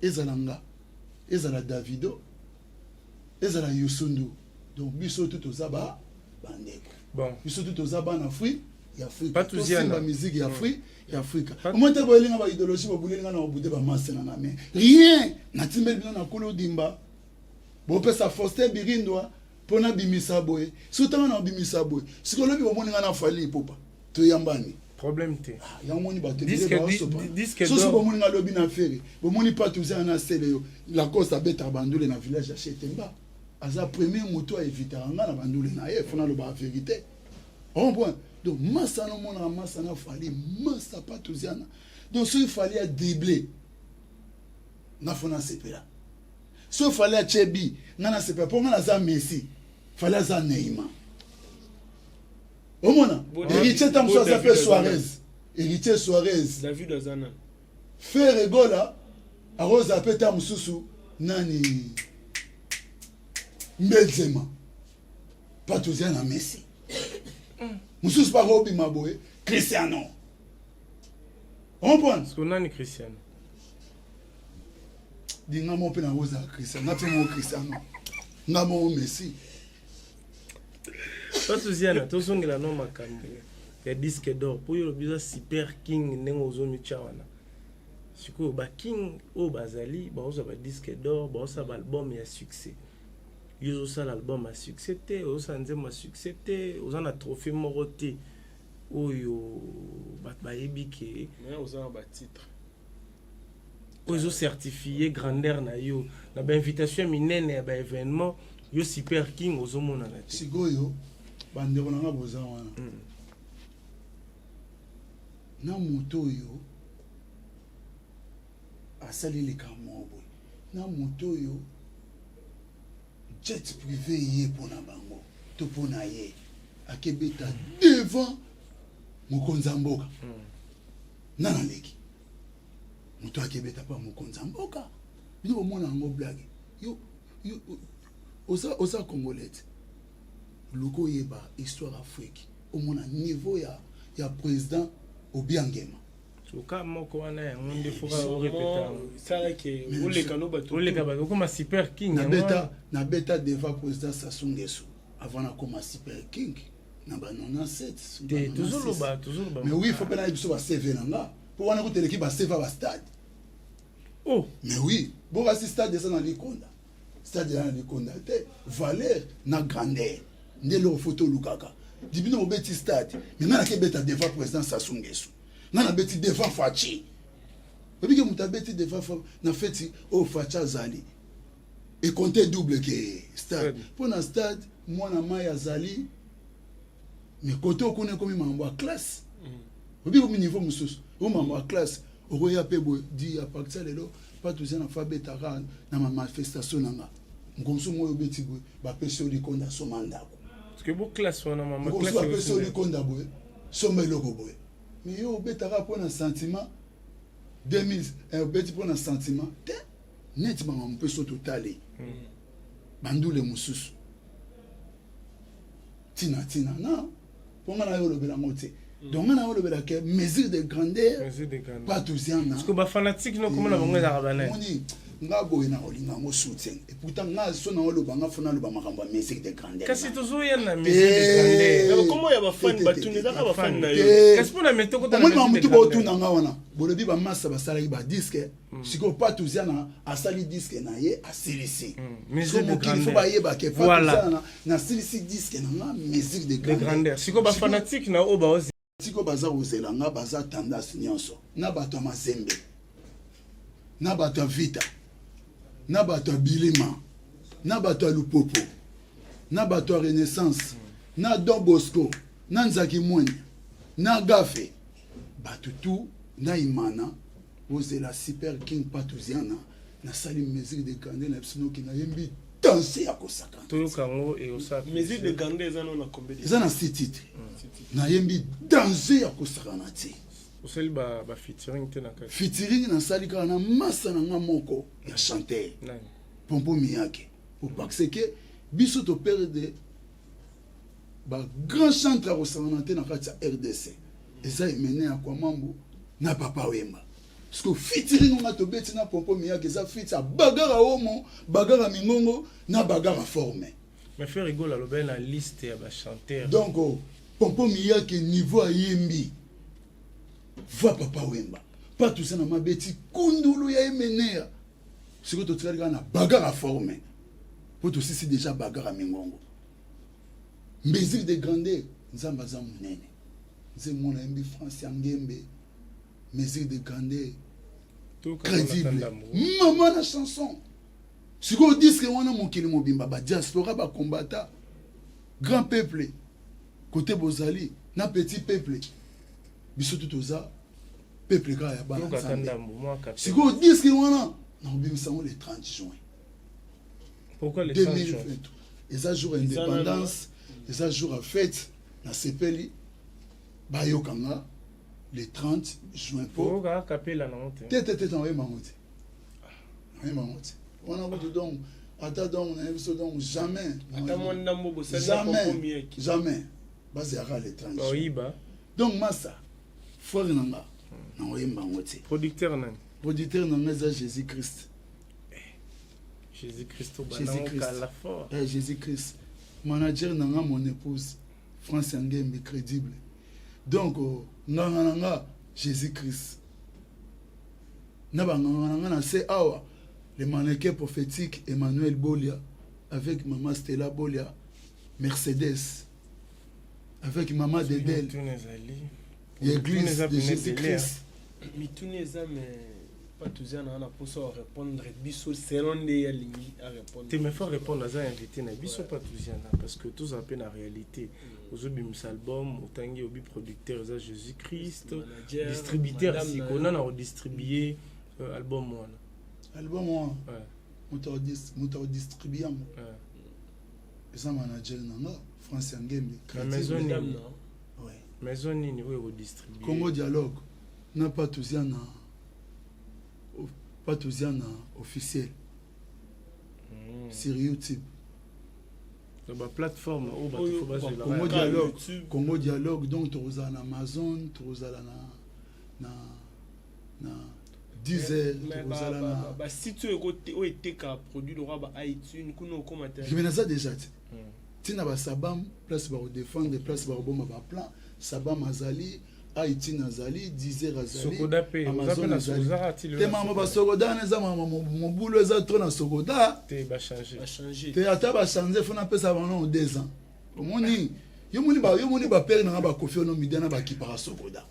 ezala nga, ezala Davido, ezala Yusundu, donc biso tu toza ba bandeko. Bon. Biso tu toza bana Afrique ya Afrika, tosimba musique ya Afrique ya Afrika. Omoi te boyelinga baidéologie, bobulelinga na babude bamase na nga, mais rien natimbeli bino na kolo dimba bopesa Faustin Birindwa mpo nabimisa boye. Soki ntango na obimisa boye, sikoyo lobi bomoni nga na Fally Ipupa toyambani. Problème te. Yango moni bato ebele soso bomoni nga lobi na Ferre, bomoni Patuziana na sele yo Lacoste abetaka bandule na village ya Chetemba, aza premier moto aevitaka nga na bandule na ye. Fona alobaka vérité on point. Donc masa nomonaka masa na Fally, masa Patuziana, donc soki Fally adrible nga fo nasepela, soki Fally atie bi nga nasepela, mpo nga naza Messi, Fally aza Neymar. Omona Héritier ntango mosusu aza mpe Suarez, Héritier Suarez. David aza nani? Ferre Gola akozala mpe ntango mosusu nani, Mbenzema, Patozia na Messi, mosusu mpe akobima boye Cristiano, comprendre? Nani Cristiano? Dinga mo mpe nakozala Cristiano, nga mpe moko Cristiano, nga moko Messi. Patuziana, tozongela no makambo. Ya disque d'or, mpo yo olobi oza super king, ndenge ozomitya wana. Sikoyo baking oyo bazali baozwa badisque d'or, baosala baalbum ya succès. Yo ozosala album ya succès te, ozosala nzembo ya succès te, oza na trophée moko te oyo bato bayebi ke Mais oza na batitre oyo ezocertifie grandeur na yo na bainvitation ya minene ya baévénement. Yo super king ozomonana te. Sikoyo, bandeko na nga, boza wana na moto oyo asali likambo moko boye, na moto oyo jet privé ye mpo na bango to mpo na ye akebeta devant mokonzi ya mboka, nga naleki moto akebeta mpo ya mokonzi ya mboka. Bino bomona yango blague? Yo oza congolais te. Luka oyeba histoire Afrique, omona niveau ya président Obiangema. Oka moko wana, yango nde foka orepeta. Salaki oleka no bato. Oleka bato, okoma super king, yango Nabeta, wana. nabeta devant président Sassou Nguesso avant nakoma super king na ba 97. Te, tozoloba. Mais oui, faut mpe nayebi biso ba CV na nga, mpo wana kuteleki ba CV ya bastade. Oh. Mais oui, bokasi stade eza na likonda, stade eza na likonda te. Valeur na grandeur nde eloko fo tolukaka. Di bino bobeti stade, mais nga nakebeta devant président Sassou Nguesso, nga nabeti devant Fatshi. Obike moto abeti devant na feti oyo Fatshi azali, ecompte double ke stade. Mpo na stade, mwana mai azali, mais kote okuna ekomi makambo ya classe. Obi komi niveau mosusu, o makambo ya classe. Okoya mpe boye di à partir ya lelo, pa toza na fa betaka na bamanifestation na nga. Mokomosu moyo obeti boye, bapesi yo likonda, soma ndako. Parce que bo classe wana, mama. Mokomosu classe. Bapesi yo likonda boye, somba eloko boye. Mais yo obetaka mpo na sentiment 2000, obeti mpo na sentiment te. Neti makambo mpe so totali bandule mosusu, ntina ntina na mpo nga na yo olobela yango te. Donc nga na yo olobela ke mesure de grandeur. Mesure de grandeur. Patuziana. Parce que bafanatique no komona bango ezalaka banani? Moni nga boye na kolinga yango soutien, et pourtant nga so na oloba, nga fo naloba makambo ya mesure de grandeur. Kasi tozoya na mesure de grandeur. Kombo ya bafani Te, te, batuni te, ezaka te. bafani na yo. Te. Kasi mpona meto kota na Omoni mesure mamutu de grandeur. botuna nga wana, bolobi bamasa basalaki badisque. Sikoyo Patuziana asali disque na ye, asilisi. Mesure So de mokili fo grandeur. bayeba ke Voilà. Patuziana nasilisi disque na nga mesure de de grandeur. grandeur. Sikoyo bafanatique na oyo baozi Sikoyo baza kozela nga, baza tendance nyonso, na bato ya Mazembe, na bato ya Vita, na bato ya Bilima, na bato ya Lupopo, na bato ya Renaissance, na Don Bosco, na Nzaki Mwene, na Gafe, bato tu na Imana, bozela super king Patuziana. Nasali mesure de grandeur na biso, noki nayembi danse ya kosakana. Toyoka yango, eosala. Mesure de grandeur eza nano na combien de Eza na six titre. Nayembi danse ya kosakana te. Osali ba featuring te na kati? Featuring nasali kaka na masa na nga moko ya chanteur. Nani? Pompo Miyake, po parce que biso toperdre bagrand chantre ya kosangana te na kati ya RDC, eza Emene ya Kwamambu na Papa Wemba. Parce que featuring nga tobeti na Pompo Miyake eza feat ya bagara omo, bagara mingongo na bagara forme. Mais Ferre Gola alobeli na liste ya bachanteur. Donc, oh, Pompo Miyake niveau ayembi va Papa Wemba, pa toza na mabeti kundulu ya Emenea. Sikoyo totikali kaka na bagara forme, mpo tosisi déjà bagara mingongo. Mesure de grandeur, Nzambe aza monene, nzembo mona yembi France ya Ngembe, mesure de grandeur. Toyoka yango na Crédible. Tandambo. Mama na chanson. Sikoyo disque wana, mokili mobimba, badiaspora, bakombata, grand peuple kote bozali na petit peuple, biso tu toza peuple kaka ya bana Toyoka ata Nzambe. ndambo mwa kapela. Sikoyo disque wana nakobimisa yango le 30 juin. Pourquoi le 30 juin? 2023 eza jour ya indépendance, eza jour ya fête. Nasepeli bayokanga le 30 juin po Toyoka kapela nango te? Te, te, te, naoyeba yango te, naoyeba yango te wana kutu. Donc ata, donc nayebi so, donc jamais. Ata mwa ndambo bosali na Jamais. Pompo Miyake? Jamais, bazalaka le 30 juin. Baoyiba. Donc masa frère na nga, naoyemba yango te. Producteur nani? Producteur na nga eza Jésus Christ. Jésus Christ. Jésus Banango Christ. kala fort. Eh, Jésus Christ. Manager na nga, mon épouse France Yangembe, crédible. Donc nganga na nga Jésus Christ na banganga na nga na se awa, le mannequin prophétique Emmanuel Bolia avec mama Stella Bolia, Mercedes avec mama Dedel. Mituna ezali. L'église de Jésus Christ. Mituna eza, mais Patouziana na mposa répondre biso selon nde alingi arépondre. Te, mais faut répondre, aza invité na biso Patouziana, parce que tozala mpe na réalité. Ozobimisa album, otangi obi producteur eza Jésus Christ, manager, distributeur. Madame Siko na nana kodistribue album wana? Album wana, moto akodistribue yango eza manager na nga France ya Ngembe. Na maison madame nini? Na Ouais. Maison nini oyo ekodistribue? Congo Dialogue na Patouziana officiel sur YouTube. Na baplateforme oyo bato Oyo fo bazwela. Congo Kaka Dialogue. YouTube. Congo Dialogue, donc tokozala na Amazon, tokozala na Deezer, Mais tokozala na basite oyo oyo etekaka produit lokwa ba iTunes kuna okóma te. Mais naza déjà te ntina basabam, place bakodefendre, place bakobomba baplan. Sabam azali, iTunes azali, Deezer azali, Sokoda mpe oza mpe Amazon na azali. ozaka ti Te, mama, basokoda wana eza mama mobulu, eza trop na Sokoda. Te, bachange. Bachange. Te, ata bachange, fo napesa bango 2 ans. Omoni, yo moni bapere nanga bakofi Olomide na bakipaka Sokoda.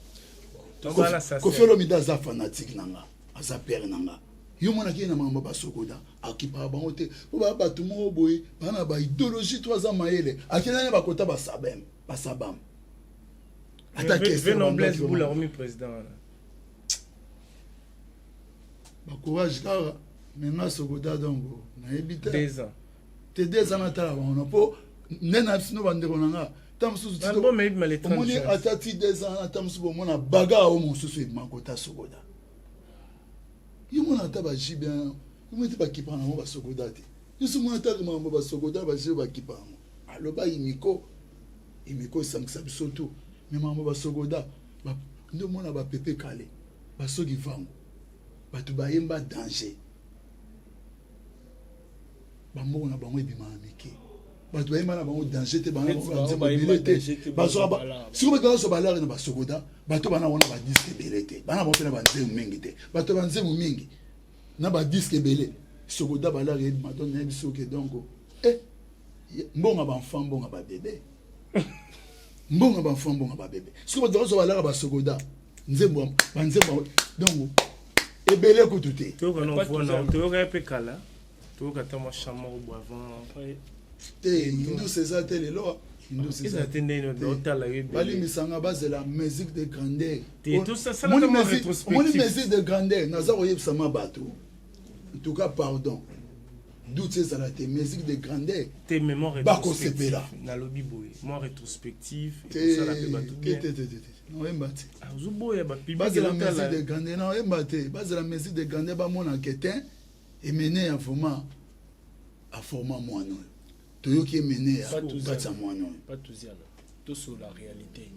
Tobala sase. Kofi Olomide aza fanatique na nga, aza pere na nga. Yo monaki ye na makambo basokoda, akipaka bango te, mpo baya bato moko boye baa na baidéologie to aza mayele. Akendani bakota basabem, basabam ata Ve no Blaise kester. Bula omi président wana. Bacourage kaka me nga Sokoda, donc nayebi te. 2 ans. Te, 2 ans natala bango mpo nde na bino bandeko na nga ta mosusu. Album eyebima le 30 Omoni juin. ata ti 2 ans, ata mosusu bomona baga oyo mosusu ebima kota Sokoda. Yo mona ata bajibe, yo moni te bakipa nango basokoda te. Yo so mona ata makambo basokoda, bajibe bakipa yango. Aloba imiko, imiko esangisa biso tu, me makambo basokoda nde omona bapepe kale basoki vango bato bayemba danger, bambongo na bango ebimaka mike. Bato bayemba na bango danger te, Neti bango banzembo bayemba ebele danger te. te, Bazwaka bazwa sikoyo bato bazwa balare na basokoda, bato bana wana badisque ebele te, bana bango mpe na banzembo mingi te. Bato ya banzembo mingi na badisque ebele, Sokoda balare ebima. Donc nayebi soki, donc mbongo ya baenfant, mbongo ya babebe, mbongo ya baenfant, mbongo ya babebe. Sikoyo bato bazwa balare basokoda, nzembo, banzembo donc ebele kutu te. Toyoka na Pas voix na toujours. toyoka ye mpe kala, toyoka ata mwa chant moko bo avant. Après, Te, indus eza te lelo, indus eza te ndenge otala yo ebele. Balimisanga, bazela musique de grandeur. Te, tosalaka mwa rétrospectif. Omoni, musique de grandeur, naza koyebisama bato, en tout cas pardon, doute ezala te, musique de grandeur. Te, mais mwa Bakosepela. rétrospectif, nalobi boye, mwa rétrospectif Te. ekosala mpe bato Te. bien. Te, te, te, te, naoyemba te. Ozoboya bapublic. Bazela musique ezotala. de grandeur, naoyemba te. Bazela musique de grandeur, bamona ke te emene ya vraiment aforma mwana oyo toyoki emene ya Bato kati ya mwana oyo. Patouziana, sur la réalité,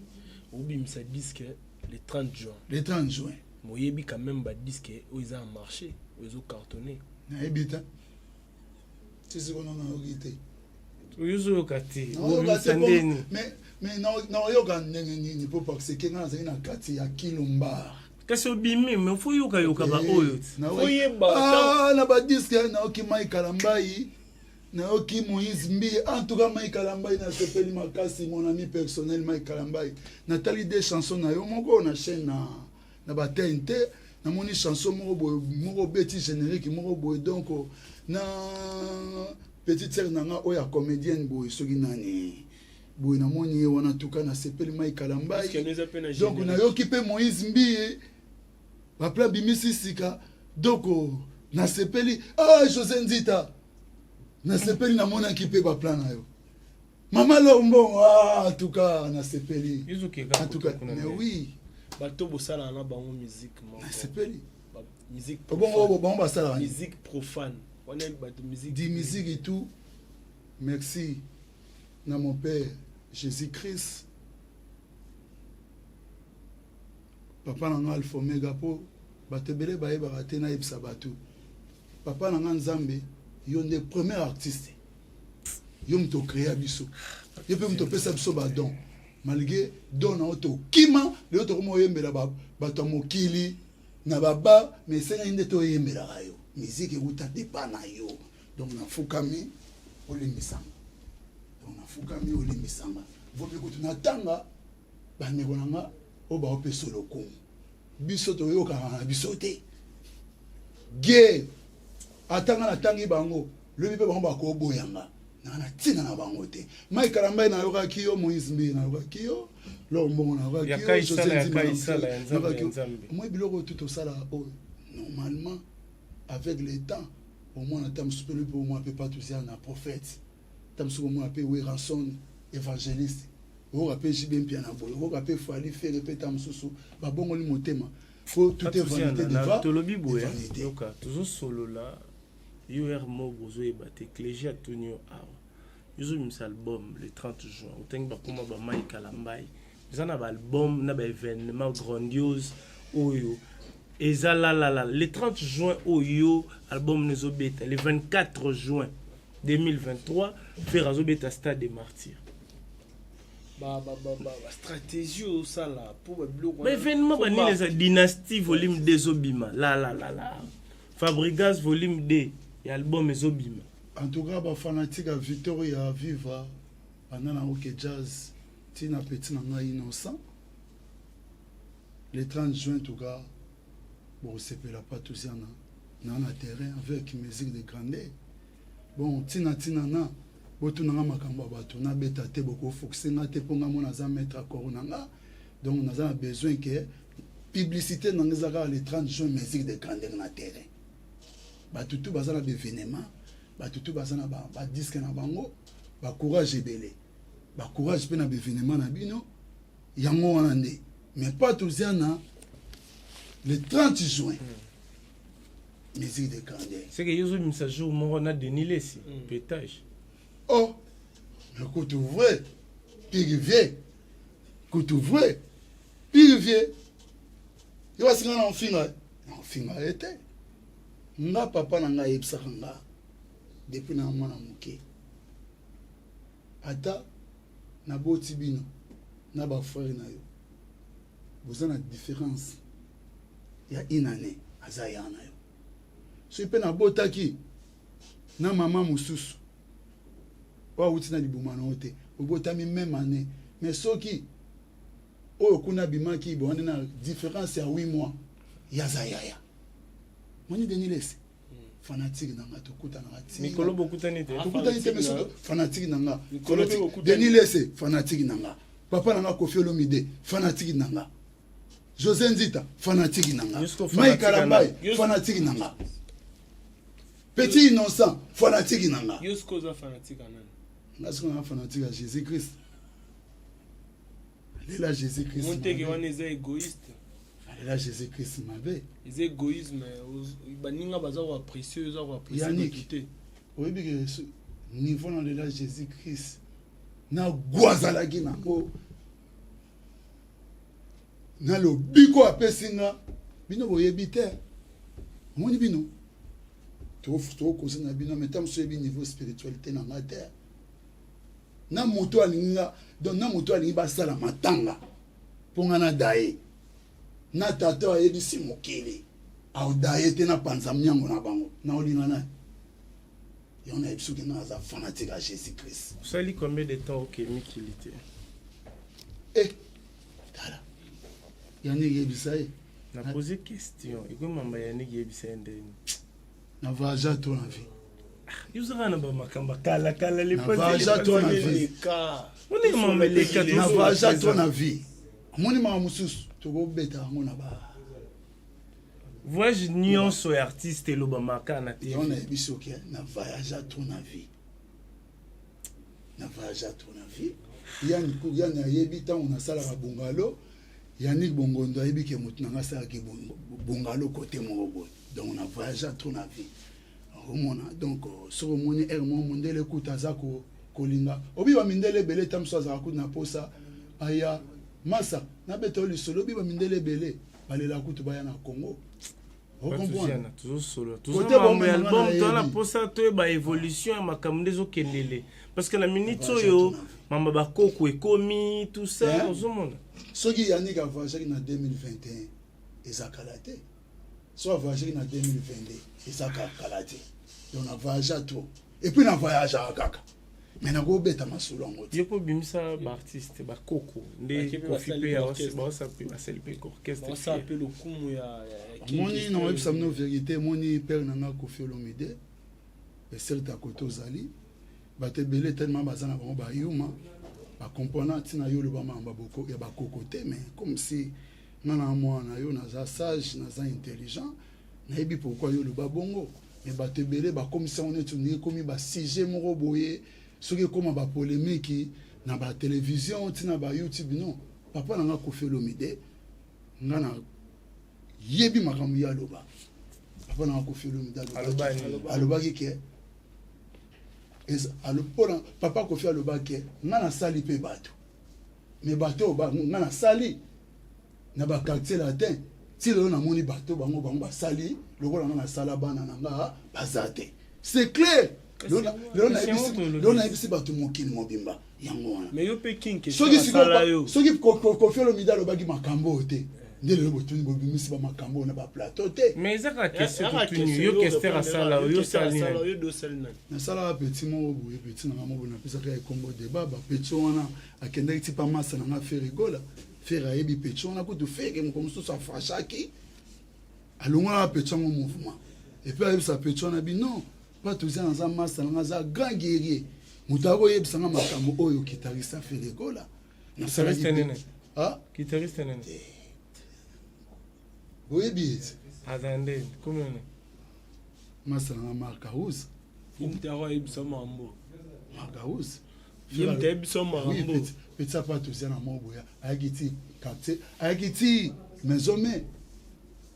obimisa disque le 30 juin. Le 30 juin. Moyebi quand même badisque oyo eza en marché, oyo ezocartonne. Nayebi te, ti sikoyo nayoki te. Oyo ozoyoka te? Naoyoka obimisa te ndeni. Mais naoyoka ndenge nini? Mpo parce que ngai nazali na kati ya Kilombar. Kasi obimi, mais fo yokayoka baoyo ti. Oyeba. Ah, na badisque nayoki Mai Kalambai, nayoki Moïse Mbi. En tout cas Mai Kalambai, nasepeli makasi, mon ami personnel Mai Kalambai. Natali deux chansons na yo moko na chaîne na batn te. Namoni chanson moko boye, moko obeti générique moko boye, donc na petite sœur na nga oyo ya comédienne boye, soki nani boye, namoni ye wana. Tuka nasepeli Mai Kalambai. Disque eza mpe na Donc générique. Nayoki mpe Moïse Mbiye, bapla bimisi sika, donc nasepeli. Ah, José Nzita, nasepeli, namonaki mpe baplan na yo, mama Lombongo. Ah, en tout cas nasepeli. Ezokeka. En tout cas, mais oui. Bato bosalaka na bango musique moko. Nasepeli. Musique Bongo profane. bango basalaka nini? Musique profane wana, bato musique Di musique et tout. Merci na mon père Jésus Christ, papa na nga Alpha Omega, mpo bato ebele bayebaka te. Nayebisa bato, papa na nga Nzambe, yo nde premier artiste, yo moto ocréa biso, yo mpe moto opesa biso badon. Malgré don na yo tokima, lelo tokoma oyembela bato ya mokili na baba, mais esengaki nde toyembelaka yo. Musique euta depa na yo. Donc nafukami, olimbisanga. Donc nafukami, olimbisanga. Vomi kutu natanga bandeko na nga oyo baopesa lokumu. Biso toyokaka na biso te. Guerre ata nga natangi bango, lobi mpe bango bakoboyanga. Nga na ntina na bango te. Mike Kalambayi nayokaki yo, Moïse Mbiye nayokaki yo, Lor Mbongo nayokaki Ya yo, Kaisala, José ya Nzima Kaisala, ya Nzambe, nayokaki ya yo. Nzambe. Moi biloko oyo tu tosala oyo normalement avec le temps omona ata mosusu mpe lobi mpe omona mpe Patouziana na prophète, ata mosusu omona mpe Werrason évangéliste, oyoka mpe JB Mpiana boye, oyoka mpe Fally Ferre mpe ta mosusu babongoli motema po tout est vanité devant Tolobi boye, vanité. Yoka, tozosolola yo r mo bozoyeba te. Clégie atuni yo awa, yozobimisa album le 30 juin, otangi bakoma bamai Kalambai, eza na baalbum na baévénement grandiose oyo eza lalala le 30 juin oyo album no ezobeta. Le 24 juin 2023, Ferre azobeta Stade des Martyrs. Bastratégie oyo osala mpo babiloko Baévénement banini? Eza Dynastie volume 2 ezobima la Fabrigas volume 2 ya album ezobima. En tout cas, bafanatique ya Victoria Viva, banda na OK Jazz ntina petit na ngai Innocent, le 30 juin, en tout cas bokosepela. Patouziana na terrain avec musique de grandeur. Bon, ntina na botunanga makambo ya bato nabeta te, bokofokise nga te mpo nga mo naza maître accord na nga. Donc naza na besoin ke publicité na nga eza kaka le 30 juin, musique de grandeur na terrain. Bato tu baza na baévénement, bato tu baza na badisque na bango, bacourage ebele, bacourage mpe na baévénement na bino. Yango wana nde. Mais pas toziana le 30 juin, musique de grandeur. C'est que yo ozobimisa jour moko na Denis Lesi, pétage. Oh, mais kutu vrai pire vieux, kutu vrai pire vieux, yo asinga na ofinga, na ofinga ye te. Nga papa na ngai ayebisaka nga depuis na mwana moke: ata naboti bino na bafrère na yo, boza na différence ya une année, aza ya na yo. Soki mpe nabotaki na mama mosusu oyo awuti na libuma na yo te, obotami même année, mais soki oyo kuna abimaki bowane na différence ya 8 mois, yaza yaya. Moni Denis Lesi, fanatique na nga, tokutanaka ti Mikolo bokutani te. Tokutani te, mais soki fanatique na nga, Mikolo mpe fanatique- bokutani. Denis Lese, fanatique na nga. Papa na nga Kofi Olomide, fanatique na nga. José Nzita, fanatique na nga. Jusqu'au Mike fanatique Kalambai, Yo- fanatique na nga. Petit Innocent, fanatique na nga. Yo sikoyo oza fanatique ya nani? Nga sikoyo na fanatique ya Jésus Christ, alela Jésus Christ Monteke mabe. wana eza égoïste. Alela Jésus Christ mabe. Eza égoïsme. Baninga baza koapprécie, oza koapprécie Yannick. bato te. Oyebi ke niveau na lela Jésus Christ na gwa azalaki nango na lobiko apesi nga, bino boyebi te. Omoni bino tokokosa na bino, mais ntango mosusu oyebi niveau spiritualité na nga te. Na moto alingi nga, donc na moto alingi basala matanga mpo nga nada ye na tata oyo ayebisi mokili aoda ye te, napanza miango na bango na olinga nani. Yango nayebi soki nga aza fanatique ya Jésus Christ. Osali combien de temps oke mikili te? E tala, Yannick, yebisa ye. Na pose question, ekomamba Yannick, yebisa ye ndeni. Na voyage to na vie. Yo ozaka na bamakambo kala kala. Na voyage to na vie. Mama eleka. Na voyage to na vie. Omoni makambo mosusu tokobeta yango na ba Voyage nyonso ya artiste elobamaka na Yango TV. Nayebi soki na voyage to na vie, na voyage to na vie. Yani yani ayebi ntango nasalaka bungalo. Yannick Bongondo ayebi ke motu na nga asalaki bungalo kote moko boye. Donc na voyage to na vie, omona. Donc soki omoni ere moko mondele kuta aza kolinga obi bamindele ebele, ta mosusu azalaka kutu na posa aya masa nabeta yo lisolo. Obi bamindele ebele balelaka kutu baya na Congo. Ocomprendre? Tozosolola, Côté toza mambo bomema ya nga album, toza na nayebi. mposa toyeba évolution ya makambo nde ezokendele, parce que na minute Voyage oyo tona. mamba bakoko ekomi, tout ça. Hein? Ozomona. Soki Yannick avoyageaki na 2021, eza kala te. So avoyageaki na 2022, eza kaka kala te. Donc na voyagea trop et puis na voyageaka kaka, mais nakobeta masolo yango te. Yo mpo obimisa baartiste bakoko nde Bake mpe Kofi basali mpe mpe orchestre. baosa mpe basali mpe orchestre. Basala mpe lokumu ya King Omoni, Kester. nakoyebisa bino vérité. Emoni père na nga Kofi Olomide, eserte ya kote ozali, bato ebele tellement baza na bango bayuma, bacomprendre ntina yo oloba makambo ya bakoko te. Mais comme si nga na mwana na yo, naza sage, naza intelligent, nayebi pourquoi yo oloba bongo. Mais bato ebele bakomisa yango neti ondenge ekomi basujet moko boye, soki ekóma bapolémique na batélévision, ntina bayoutube. Non, papa na nga Kofi Olomide, nga na yebi makambo ye aloba. Papa na nga Kofi Olomide Aloba alobaki nini? Alobaki ke mpona papa Kofi alobaki ke nga nasali mpe bato, mais bato oyo nga nasali na baquartier latin, ti lelo namoni bato bango basali lokola nga nasala bana na nga baza te. C'est clair. Lelo Kasi yango tolobi. Lelo nayebisi bato mokili mobimba yango wana. Mais yo mpe King Kester Soki asala sikoyo yo. Soki Kofi Olomide alobaki makambo oyo te, nde lelo botuni, bobimisi bamakambo oyo na baplateau te. Mais eza kaka question. Yaka Totuni question, yo, Kester asala yo, Kester osali asala nani? yo, dosali nani? Nasalaka petit moko boye, petit nanga moko boye, napesaka ye kombo Deba. Bapetit wana akendaki ti pa masa nanga Ferre Gola. Ferre ayebi petit wana. Kutu Ferre moko mosusu afashaki, alongolaka petit yango mouvement et puis ayebisa petit wana bi non pa tozia, naza masa nanga, aza grand guerrier, moto akoyebisanga makambo oyo, guitariste Ferre Gola. Guitariste nini? Ah? Guitariste nini? Oyebi ete Aza nde komi nini? Masa nanga Mark House. Ye moto yango ayebisa mambo. Mark House. Ye moto ayebisa Oui, makambo. Petit apa tozia na moko boya, ayaki ti quartier, ayaki ti maison mais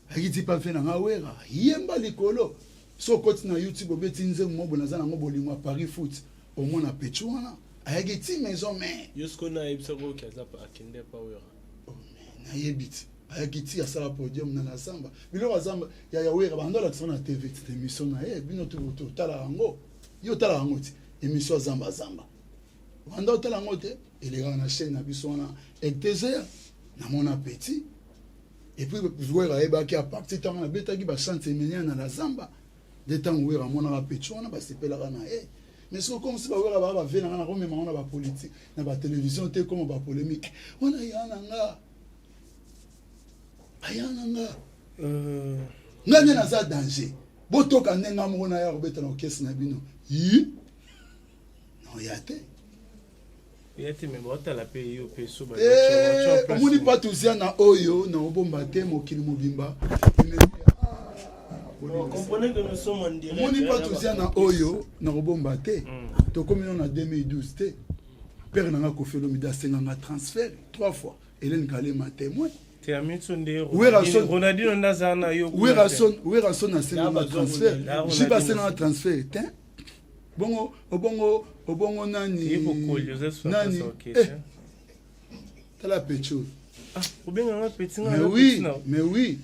ayaki ti pa mfe na nga Wera, yemba likolo. So okoti na YouTube, obeti nzembo moko boye naza nango, bolingo ya Paris foot, omona petit wana ayaki ti maison mais Yo sikoyo na ayebisaka oki aza akende pa Wera. Oh, mais nayebi ti ayaki ti asala podium na zamba, biloko ya zamba ya Wera, bando alakisa na TV ti émission na ye. Bino totalaka yango, yo otalaka yango ti émission ya zamba zamba, banda otala yango te, elekaka na chaîne na biso wana RTGR. Namona petit et puis Wera ayebaki à partir ntango nabetaki bachante emenia na la zamba, nde ntango Wera amonaka petit wana, basepelaka na ye. Mais soki comme si bawera baa bave na nga, nakomema ngo na bapolitique na batélévision te, koma bapolémique wana. Ya na nga, aya na nga, nga nde naza danger. Botoka nde nga moko naya kobeta na orchestre na bino yi naoya te. Ya te, mais baotala mpe yo mpe so. Eh, omoni pa tozia na oyo na obomba te, mokili mobimba. Comprenez que nous sommes en direct. Omoni pa tozia na oyo na kobomba te, tokomi no na 2012 te. Père nanga Kofi Olomide asenganga transfert trois fois, Hélène Kalema témoin. Te, amitso nde Werrason. Ronaldino nde aza na yo kuna te. Werrason asenganga transfert. Ronaldino. Jibe asenganga transfert te. Bongo obongo obongo nani? Ye kokoli oza sur Nani? place orchestre. Eh, tala petit oyo. Ah, obenganga petit nga Mais na oui. petit na Mais oui,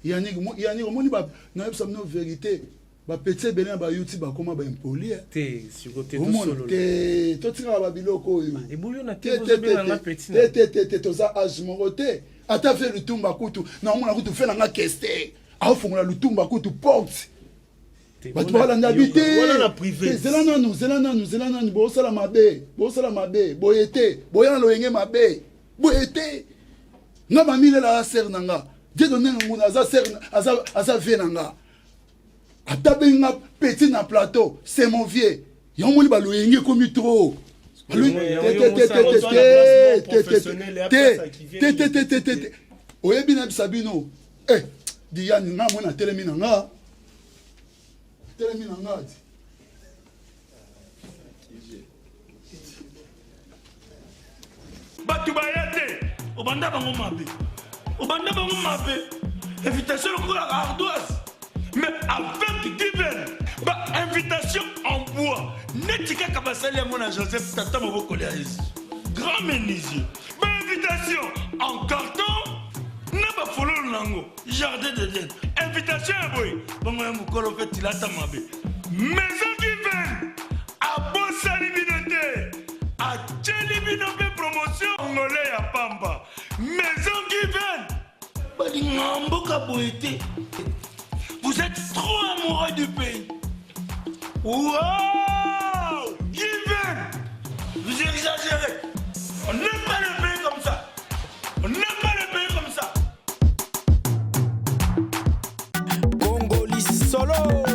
Yannick, Yannick, omoni, nayebisa bino vérité, bapetit ebele na bayoutube bakóma baimpoli. Te, siko te. Omona tosolola. Te, totikaka babiloko oyo. Ebuli yo na te. te. Te te. Ozobenganga Te. petit na Te te te te, toza age moko te. Ata fe lutumba kutu naomona kutu fe nanga Kester aofongola lutumba kutu porte. Te, Bato bona balanda bi te. Wana na privé. Te, zela nanu, zela nanu, zela nanu. Bosala mabe, bosala mabe boye te, boya na loyenge mabe boye te. Nga bamilela aza sere na nga, Dieudonné Nguna aza sere, aza vie na nga. Ata benga petit na plateau, c'est mon vieux. Yango moni baloyenge ekomi trop. Te te te te te te, oyebi, nayebisa bino, eh, Diane, nga mona atelemi na nga, atelemi na nga ti. Bato baya te, obanda bango mabe, obanda bango mabe, invitation lokola ardoise, mais avec divin bainvitation en bois neti kaka basali yango na Joseph tata mobokoli ya Yesu, grand menuisier, bainvitation en carton na ba bafololo na yango jardin d'Eden. Invitation ya boye bongo ya mokolo mpe tilata mabe. Maison Given abosani bino te, atieli bino mpe promotion congolais ya pamba. Maison Given balingaka mboka boye te. Vous êtes trop amoureux du pays. Wow! Given! Vous exagérez. On n'aime pas le pays comme ça. On n'aime pas le pays comme ça. Congoli solo.